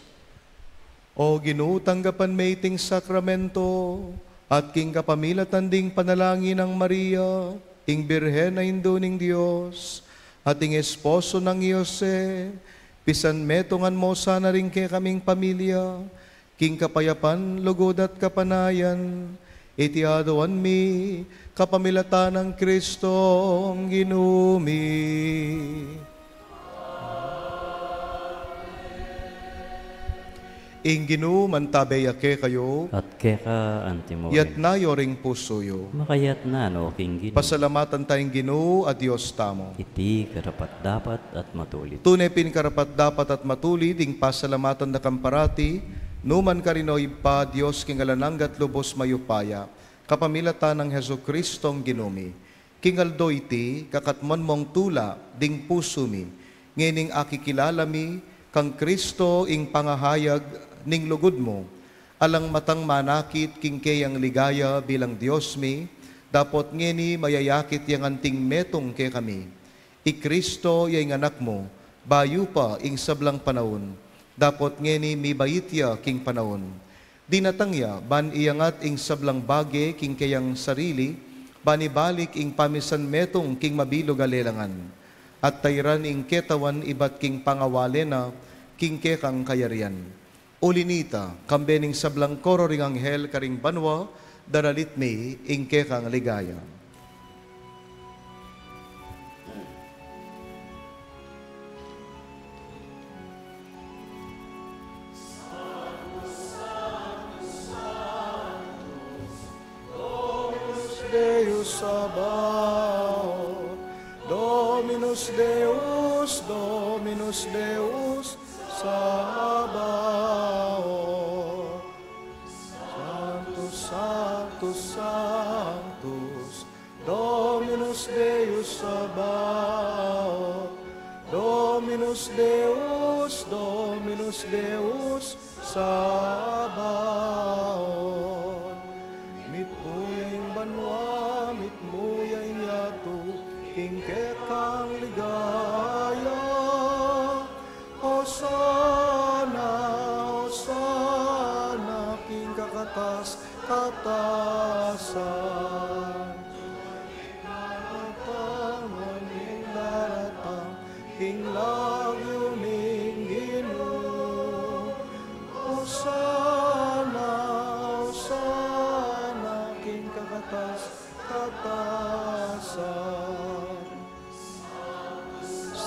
O Ginu, tanggapan me iting sakramento, at king kapamilatan ding panalangin nang Maria, ing Birhen a Indu ning Dios, at ing esposo nang Jose, pisanmetungan mo sana ring kekaming pamilya king kapayapan, lugud at kapanayan. Iti aduan mi kapamilatan nang Kristong Ginu mi. Ing Ginu mantabe ya kekayu. At keka antimurin. Iyatas yu ring pusu yu. Makayatas no king Ginu. Pasalamatan ta ing Ginu a Dios tamu. Iti karapat-dapat at matulid. Tune pin karapat-dapat at matulid ing pasalamatan da kang parati, nukarin man, o Ibpa, Dios king alang angga at lubos mayupaya, kapamilatan nang Jesucristong Ginu mi. King aldo iti, kakatmuan mung tula ding pusu mi, ngening akikilala mi kang Kristo ing pangahayag ning lugud mu, alang matang manakit king keyang ligaya bilang Dios mi, dapot ngeni mayayakit yang anting metung kekami. I Kristo ya ing Anak mu, bayu pa ing sablang panaun, dapot ngeni mibait ya king panaun. Dinatang ya ban iyangat ing sablang bage king keyang sarili, ban ibalik ing pamisanmetung king mabilug a lelangan, at tairan ing ketawan ibat king pangawale na king kekang kayarian. Uli nita, kambe ning sablang koro ring anghel karing banua, daralit mi ing kekang ligaya. Deus Sabaoth, Dominus Deus, Dominus Deus Sabaoth. Sanctus, Sanctus, Sanctus, Dominus Deus Sabaoth, Dominus Deus, Dominus Deus Sabaoth. Mitmu ya ing banua, mitmu ya ing yatu, king kekang ligaya. Hosana, Hosana, king kakatas-katasan. Daratang, o ning daratang, king lagyu ning Ginu. Hosana, Hosana, king kakatas-katasan.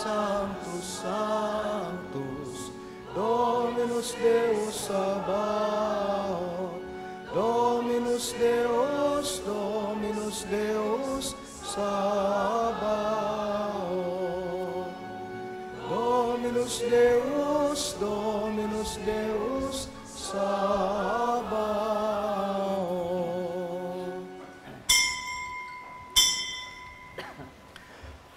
Sanctus, Sanctus, Dominus Deus Sabaoth, Dominus Deus, Dominus Deus Sabaoth, Dominus Deus, Dominus Deus Sabaoth.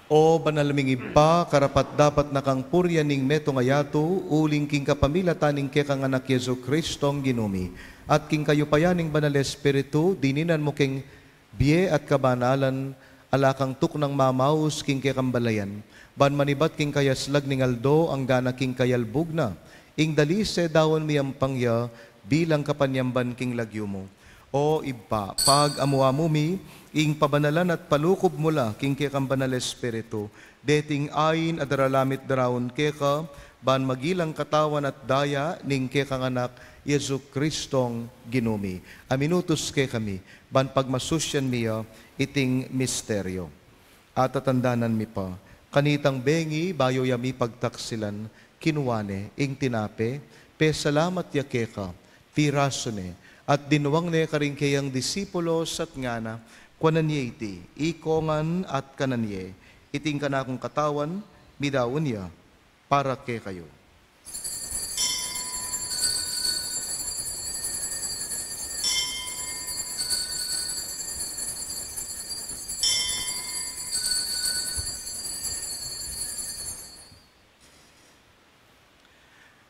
O banal ming Ibpa, karapat-dapat na kang purian ing metung a yatu, uling king kapamilatan ning kekang Anak Jesucristong Ginu mi, at king kayupayan ning Banal Espiritu, dininan mu keng bie at kabanalan, ala kang tuknang mamaus king kekang balayan, ban manibat king kayaslag ning aldo, anggana king kayalbug na, ing dalise daun miyampang ya, bilang kapanyamban king lagyu mu. O Ibpa, pag-amu-amu mi ing pabanalan at palukub mu la king kekang Banal Espiritu, deting ain a daralan mi at daraun keka, ban magilang katawan at daya ning kekang Anak, Jesucristong Ginu mi, a minutus kekami, ban pagmasusian mi ya iting misteryo. At tatandanan mi pa, kanitang bengi bayu ya mipagtaksilan, kinua ne ing tinape, pesalamat ya keka, pirasu ne, at dinuang ne karing keyang disipulos at ngana, kuanan ye iti, ikongan at kanan ye, iti ing kanakung katawan, midaun ya para kekayu.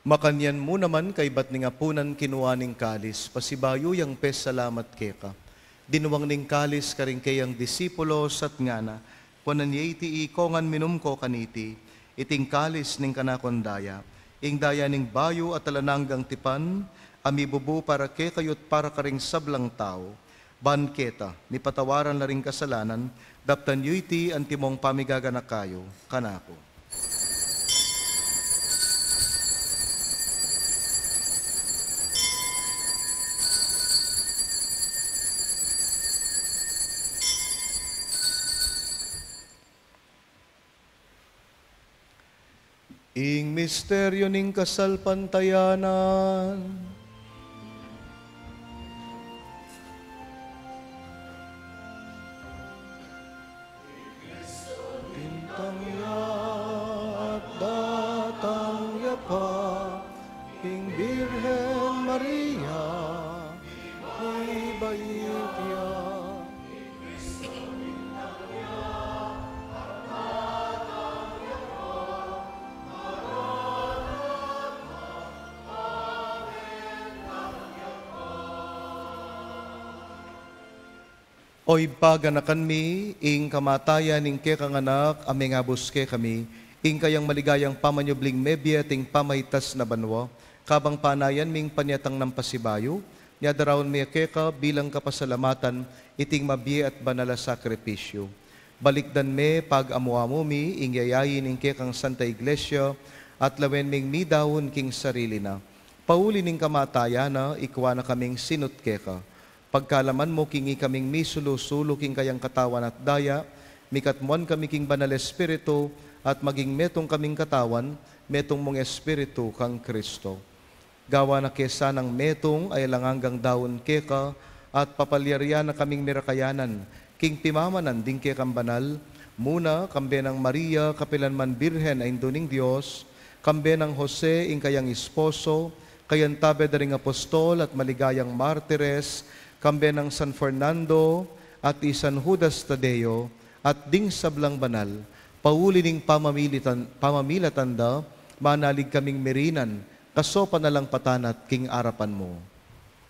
Makanyan mu naman kaybat ning apunan kinua ning kalis, pasibayu yang pesalamat keka. Dinuang ning kalis karing keyang disipulos at ngana, kuanan ye iti ikongan, minum ko kaniti, iting kalis ning kanakung daya, ing daya ning bayu at alang anggang tipan, a mibubu para kekayu at para karing sablang tau. Ban keta mipatawaran la ring kasalanan, daptan yu iti antimong pamigaganaka yu kanaku. Ing misteryu ning kasalpantayanan. Bintang ya at datang ya pa, ing Birhen Maria, ay bayit ya. O Ibpa, ganakan mi ing kamatayan ning kekang Anak a mengabus kekami, ing kayang maligayang pamanyubling mebie ating pamaitas na banua, kabang panayan ming panyatang nang pasibayu, nyadaraun mi keka bilang kapasalamatan iting mabie at banal a sakripisyu. Balikdan me pag-amu-amu mi ing yayain ning kekang Santa Iglesia at lawen ming midaun king sarili na. Pauli ning kamatayan na, ikua na kaming sinut keka. Pagkalaman mu king ikaming misulu-sulu king kayang katawan at daya, mikatmuan kami king Banal Espiritu, at maging metung kaming katawan, metung mung Espiritu kang Kristo. Gawa na ke sanang metung a alang anggang daun keka, at papalyarian na kaming mirakayanan king pimamanan ding kekang banal, muna kambe nang Maria, kapilan man Birhen a Indu ning Dios, kambe nang Jose, ing kayang esposo, kayang tabe da ring apostol at maligayang martires, kambe nang San Fernando at i San Judas Tadeo, at ding sablang banal, pauli ning pamamilitan, pamamilatan da, manalig kaming mirinan, kasopan alang patanat king arapan mu.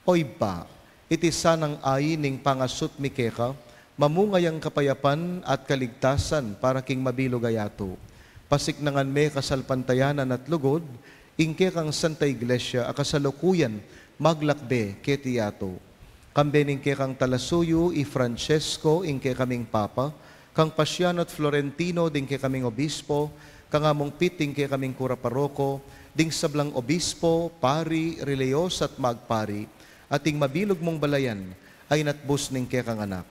O Ibpa, iti sanang ain ning pangasut mi keka, mamunga yang kapayapan at kaligtasan para king mabilug a yatu. Pasiknangan me kasalpantayanan at lugud ing kekang Santa Iglesia a kasalukuyan maglakbe keti yatu. Kambe ning kekang talasuyu i Francesco, ing kekaming Papa, kang Pasiano at Florentino, ding kekaming obispo, kang Among Pit, ding kekaming kura paroko, ding sablang obispo, pari, relihiyosa at magpari, at ing mabilug mung balayan a inatbus ning kekang Anak.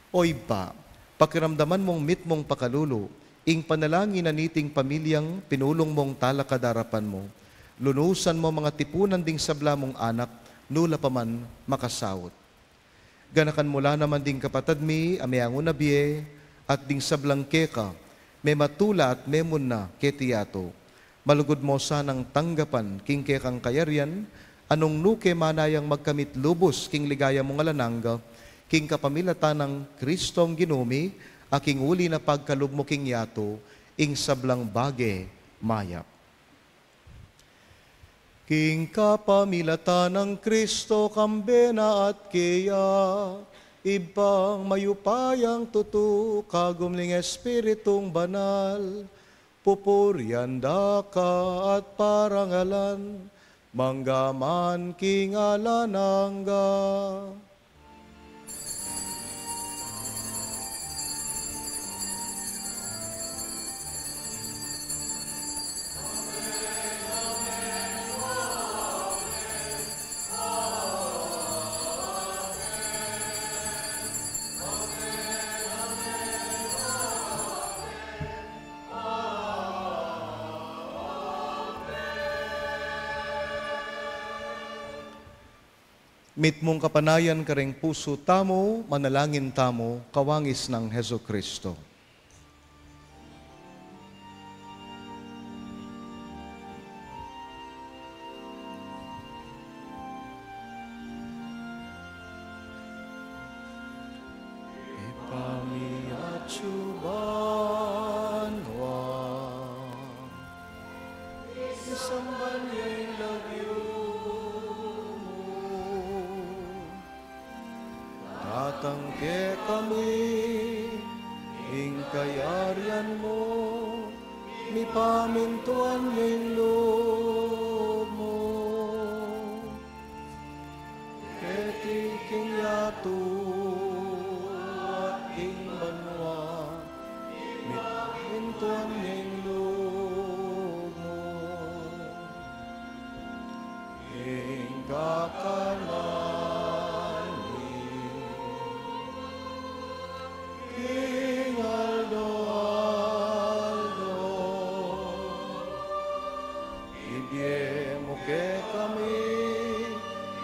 O Ibpa, pakiramdaman mung mitmung pakalulu ing panalangin na niting pamilyang pinulung mung talakad arapan mu. Lunusan mu mung atipunan ding sabla mung anak, nu la pa man makasaut. Ganakan mu la naman ding kapatad mi a meangu na bie, at ding sablang keka mematula at memunna keti yatu. Malugud mu sanang tanggapan king kekang kayarian, a nung nu ke manayang magkamit lubus king ligaya mung alang angga, king kapamilatan nang Kristong Ginu mi, a king uli na pagkalub mu king yatu, ing sablang bage mayap. King kapamilatan nang Kristo, kambe na at keya, Ibpang mayupayang tutu, kagum ning Espiritung Banal, pupurian da ka at parangalan, mangga man king alang angga. Mitmung kapanayan kareng pusu tamu, manalangin tamu, kawangis nang Jesucristo. Ipamiatsu banua. Isamban ya kekami ing kayarian mu, mipamintuan ning lub mu. Keti king yatu at king banua, mipamintuan ning lub mu. Ing kakanan mi king aldo-aldo, ibie mu kekami,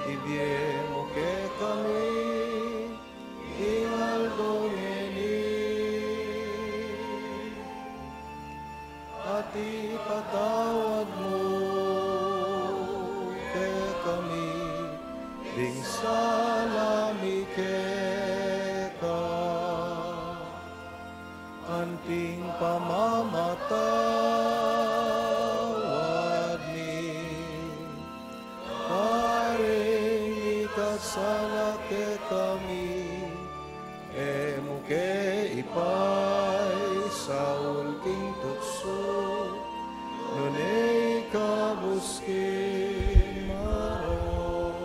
ibie mu kekami ing aldo ngeni. At ipatawad mu kekami ding sala mi keka, anting pamamatawad mi karing mikasala kekami, e mu ke ipaisaul king tuksu, nune ikabus king marok.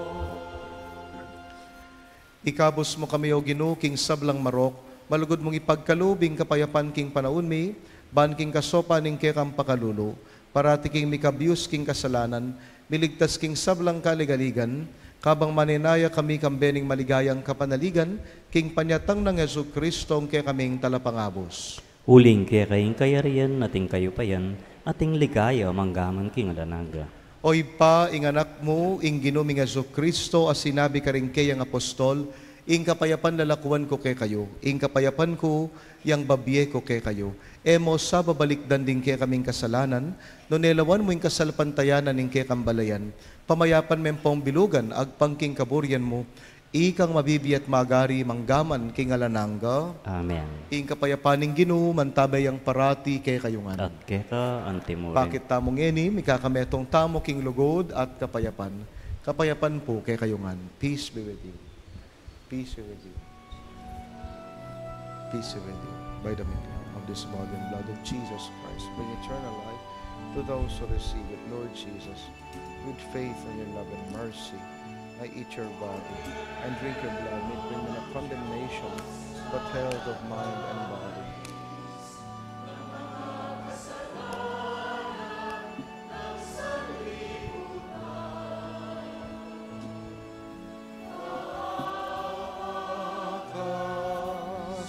Ikabus mu kami, O Ginu, king sablang marok, malugud mung ipagkalub ing kapayapan king panaun mi, ban king kasopan ning kekang pakalulu, parati kaming mikabius king kasalanan, miligtas king sablang kaligaligan, kabang manenaya kami kambe ning maligayang kapanaligan, king panyatang nang Jesucristo, ing kekaming Talapangabus. Uling keka ing kayarian, at ing kayupayan, at ing ligaya, mangga man king alang angga. O Ibpa, ing Anak mu, ing Ginu ming Jesucristo, a sinabi karing keyang apostol, ing kapayapan lalakuan ku kekayu, ing kapayapan ku yang babie ku kekayu. E mu sa babalikdan ding kekaming kasalanan, nune lawan mu ing kasalpantayanan ning kekang balayan. Pamayapan me pong bilugan, agpang king kaburian mu, ikang mabibie at magari mangga man king alang angga. Amen. Ing kapayapan ning Ginu, mantabe yang parati kekayu ngan. At keka anti mu rin. Bakit tamu ngeni, mikakametung tamu king lugud at kapayapan. Kapayapan pu kekayu ngan. Peace be with you. Peace be with you. Peace be with you. By the mingling of this body and blood of Jesus Christ, bring eternal life to those who receive it, Lord Jesus. With faith and in love and mercy, I eat your body and drink your blood, neither bring me into condemnation, but health of mind and body.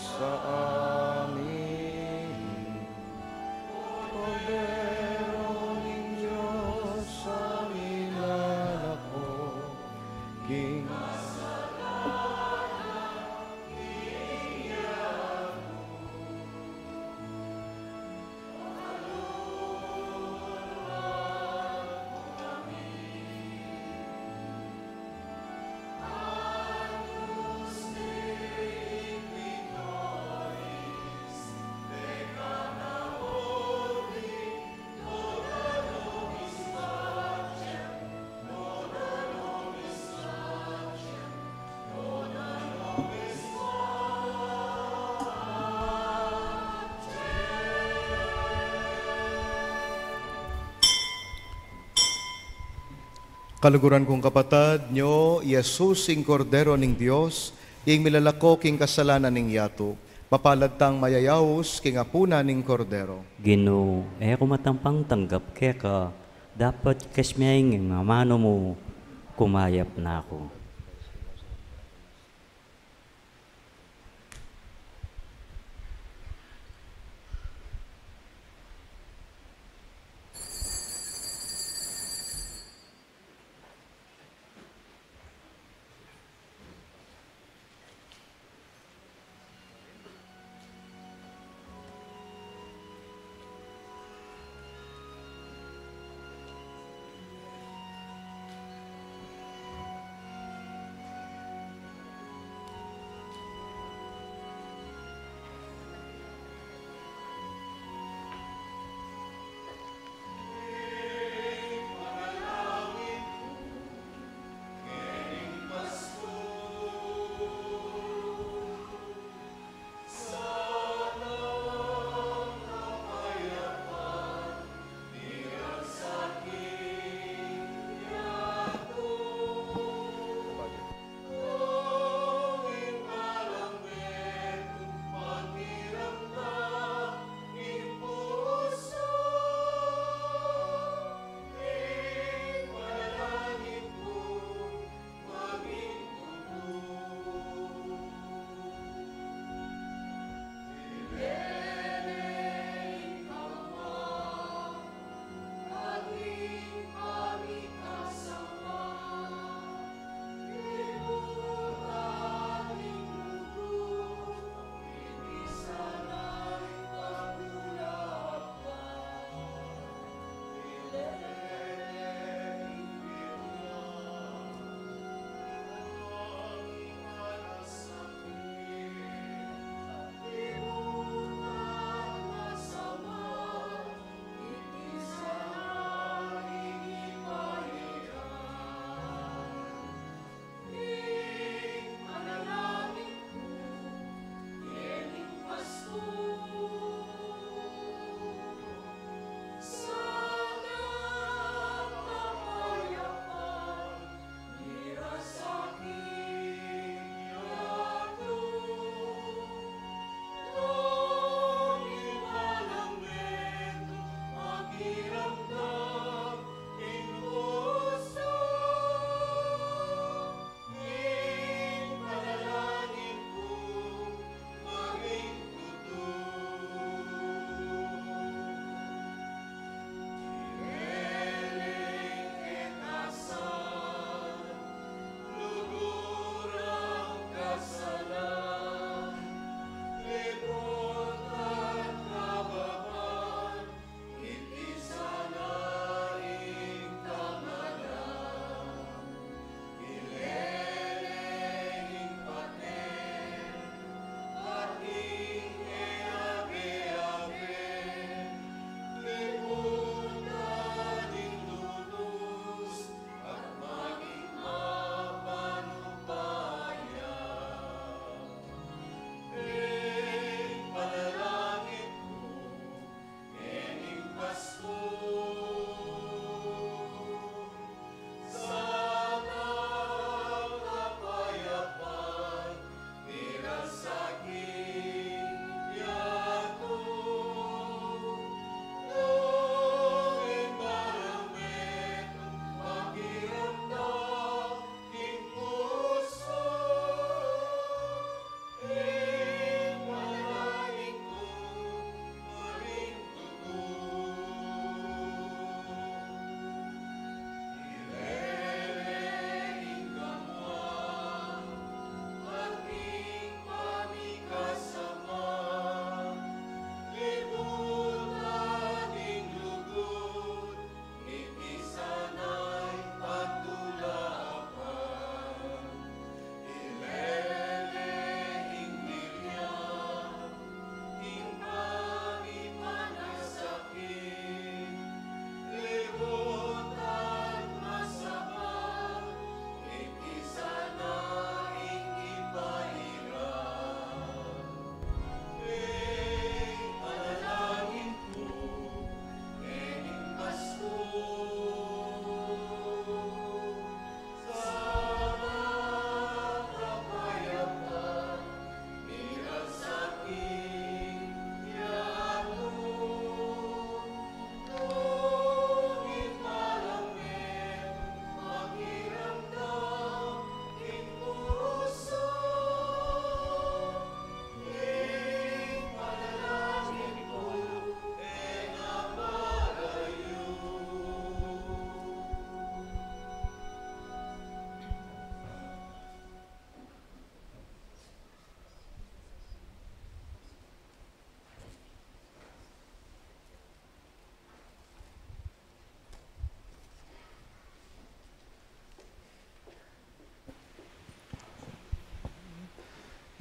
Sa amin. Kordero ning Dios a milalako king Kaluguran kung kapatad, nyo i Jesus ing Kordero ning Dios, ing milalako king kasalanan ning yatu. Mapalad tang mayayaus king apunan ning Kordero. Ginu, e ku matampang tanggap keka, dapot kasmeng ing amanu mu, kumayap na ku.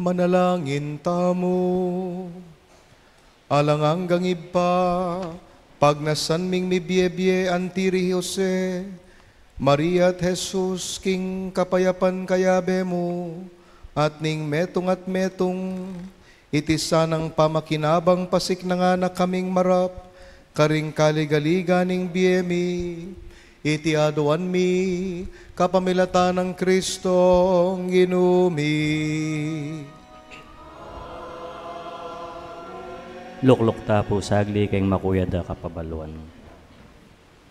Manalangin tamu. Alang anggang Ibpa, pagnasan ming mibie-bie anti ri Jose, Maria at Jesus, king kapayapan kayabe mu, at ning metung at metung, iti sanang pamakinabang pasiknangan na kaming marap, karing kaligaligan ning bie mi, iti aduan mi, kapamilatan nang Kristong Ginu mi. Lukluk ta pu sagli keng makuyad a kapabaluan.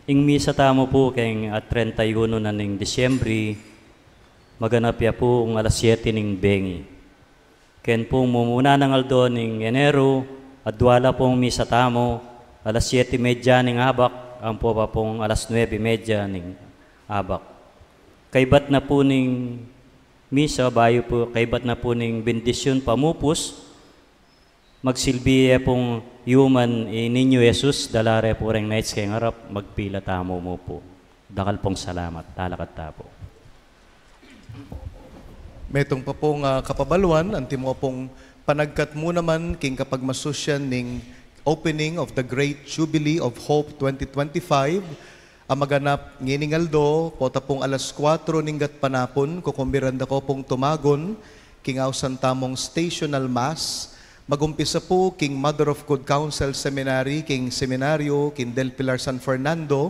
Ing misa tamu pu keng a treinta y uno na ning Disyembre, maganap ya pung alas siete ning bengi. Ken pung mumuna nang aldo ning Enero, adua la pung misa tamu, alas siete y media ning abak, ampo pa pung alas nuebe y media ning abak. Kaybat na pu ning misa, bayu pu, kaybat na pu ning bendisyun pamupus, magsilbi ya pung yuman i Niño Jesus, dala re pu reng knights keng arap, magpila tamu mu pu. Dakal pung salamat, talakad ta pu. Metung pa pung, ah, kapabaluan, antimo pung panagkat mu naman king kapagmasusyan ning opening of the Great Jubilee of Hope twenty twenty-five, a maganap ngening aldo, pota pung alas kuatro ning gatpanapun, kukumbiran da ko pung tumagun, king ausan tamung stational mass, magumpisa pu king Mother of Good Counsel Seminary, king seminaryo, king Del Pilar San Fernando,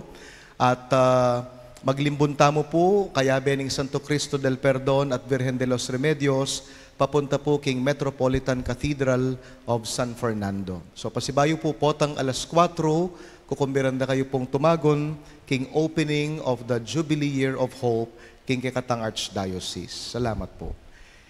at, ah, maglimbun tamu pu, kayabe ning Santo Cristo del Perdon at Virgen de los Remedios, papunta pu king Metropolitan Cathedral of San Fernando. So, pasibayu pu, potang alas kuatro, kukumbiran da kayu pung tumagun, king opening of the Jubilee Year of Hope, king kekatang Archdiocese. Salamat pu.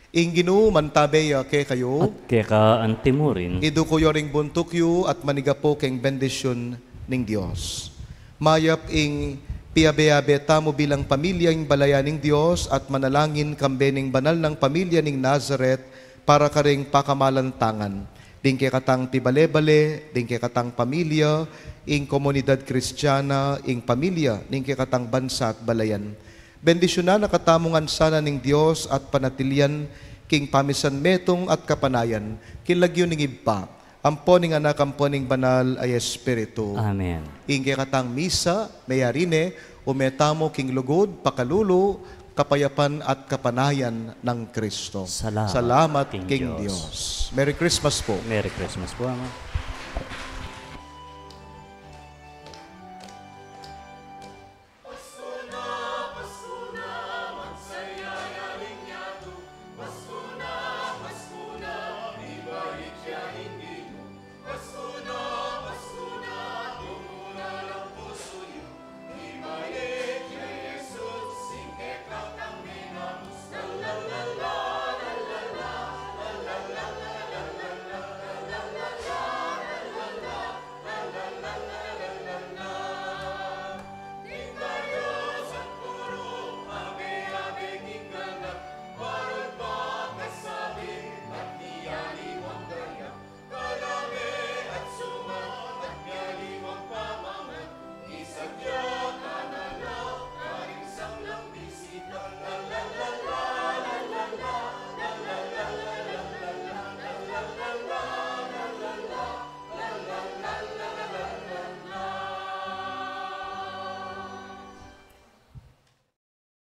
Ing Ginu mantabe ya kekayu. At keka antimurin. Iduku yu ring buntuk yu at manigapu keng bendisyun ning Dios. Mayap ing piabe-abe tamu bilang pamilya ing balayan ning Dios at manalangin kambe ning banal nang pamilya ning Nazaret para karing pakamalantangan ding kekatang pibale-bale, ding kekatang pamilya, ing komunidad Kristiana, ing pamilya ning kekatang bansa at balayan. Bendisyunan na katamu ngan sana ning Dios at panatilian king pamisan metung at kapanayan, king lagyu ning Ibpa, ampo ning Anak, ampo ning Banal a Espiritu. Amen. Ing kekatang misa meyari ne, ume tamu king lugud, pakalulu, kapayapan at kapanayan nang Kristo. Salamat king Dios. Merry Christmas pu. Merry Christmas pu, Ama.